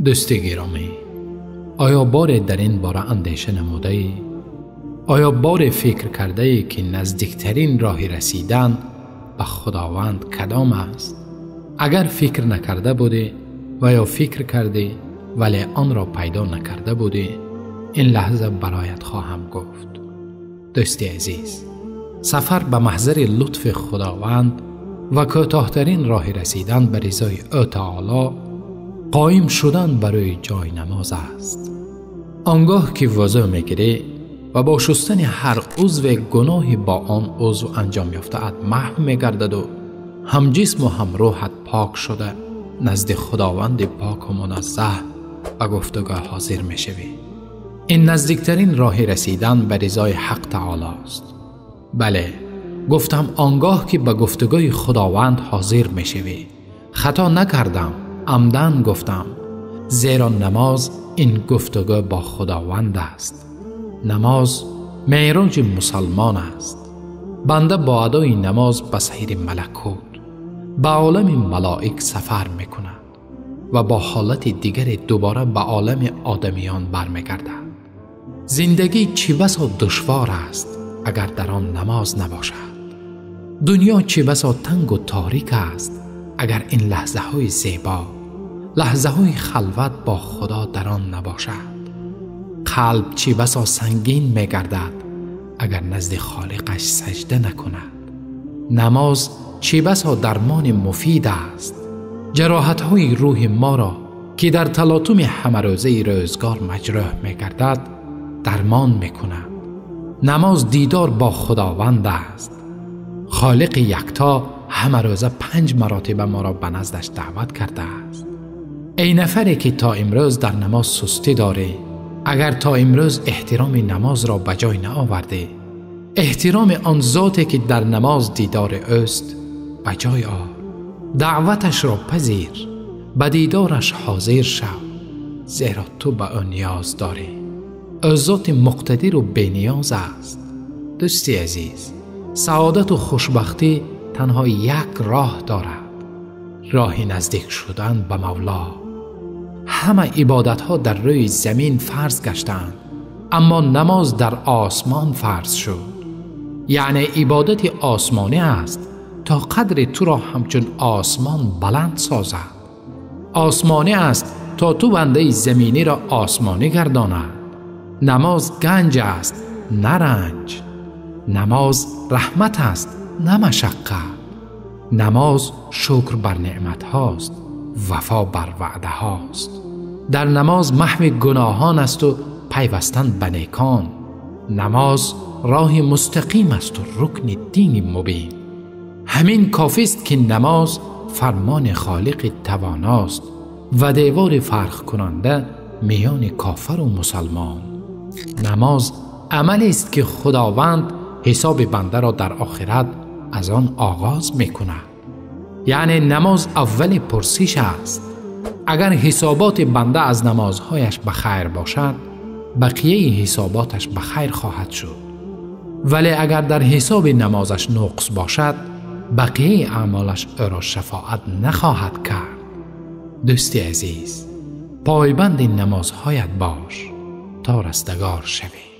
Дӯсти гиромӣ, оё боре дар ин бора андеша намудаӣ? Оё боре фикр кардаӣ, ки наздиктарин роҳи расидан ба Худованд кадом аст? Агар фикр накарда будӣ ва ё фикр кардӣ, вале онро пайдо накарда будӣ, ин лаҳза бароят хоҳам гуфт. Дӯсти азиз, сафар ба маҳзари лутфи Худованд ва кӯтоҳтарин роҳи расидан ба ризои ӯ таоло қоим шудан барои ҷои намоз аст. Он гоҳ ки вузӯ мегирӣ ва бо шустани ҳар узве гуноҳи бо он узв анҷом ёфтаат маҳв мегардад ҳам ҷисму ҳам рӯҳат пок шуда назди Худованди поку муназзаҳ ба гуфтугӯ ҳозир мешавӣ. Ин наздиктарин роҳи расидан ба ризои ҳақ таоло аст. Бале, гуфтам он гоҳ ки ба гуфтугӯи Худованд ҳозир мешавӣ. Хато накардам, амдан гуфтам, зеро намоз ин гуфтугӯ бо Худованд аст. Намоз меъроҷи мусалмон аст. Банда бо адои намоз ба сайри малакут, ба олами малоик сафар мекунад ва бо ҳолати дигаре дубора ба олами одамиён бармегардад. Зиндагӣ чӣ басо душвор аст, агар дар он намоз набошад. Дунё чӣ басо тангу торик аст, агар ин лаҳзаҳои зебо, лаҳзаҳои халват бо Худо дар он набошад. Қалб чӣ басо сангин мегардад, агар назди Холиқаш саҷда накунад. Намоз чӣ басо дармони муфид аст. Ҷароҳатҳои рӯҳи моро, ки дар талотуми ҳамарӯзаи рӯзгор маҷрӯҳ мегардад, дармон мекунад. Намоз дидор бо Худованд аст. Холиқи якто ҳамарӯза 5 маротиба моро ба наздаш даъват кардааст. Эй нафаре ки то имрӯз дар намоз сустӣ дорӣ, агар то имрӯз эҳтироми намозро ба ҷой наовардӣ, эҳтироми он зоте ки дар намоз дидори ӯст ба ҷой ор. Даъваташро пазир, ба дидораш ҳозир шав, зеро ту ба ӯ ниёз дорӣ. Ӯ зоти муқтадиру бениёз аст. Дӯсти азиз, саодату хушбахтӣ танҳо як роҳ дорад, роҳи наздик шудан ба Мавло. Ҳама ибодатҳо дар рӯи замин фарз гаштанд, аммо намоз дар осмон фарз шуд. Яъне ибодати осмонӣ аст то қадри туро ҳамчун осмон баланд созад. Осмонӣ аст то ту бандаи заминиро осмонӣ гардонад. Намоз ганҷ аст, на ранҷ. Намоз раҳмат аст, на машаққат. Намоз шукр бар неъматҳост, вафо бар ваъдаҳост. Дар намоз маҳви гуноҳон асту пайвастан ба некон. Намоз роҳи мустақим асту рукни дини мубин. Ҳамин кофист ки намоз фармони Холиқи тавоност ва девори фарқкунанда миёни кофиру мусалмон. Намоз амалест ки Худованд ҳисоби бандаро дар охират аз он оғоз мекунад. Яъне намоз аввали пурсиш аст. Агар ҳисоботи банда аз намозҳояш ба хайр бошад, бақияи ҳисоботаш ба хайр хоҳад шуд. Вале агар дар ҳисоби намозаш нуқс бошад, бақияи аъмолаш ӯро шафоат нахоҳад кард. Дӯсти азиз, пойбанди намозҳоят бош то растагор шавӣ.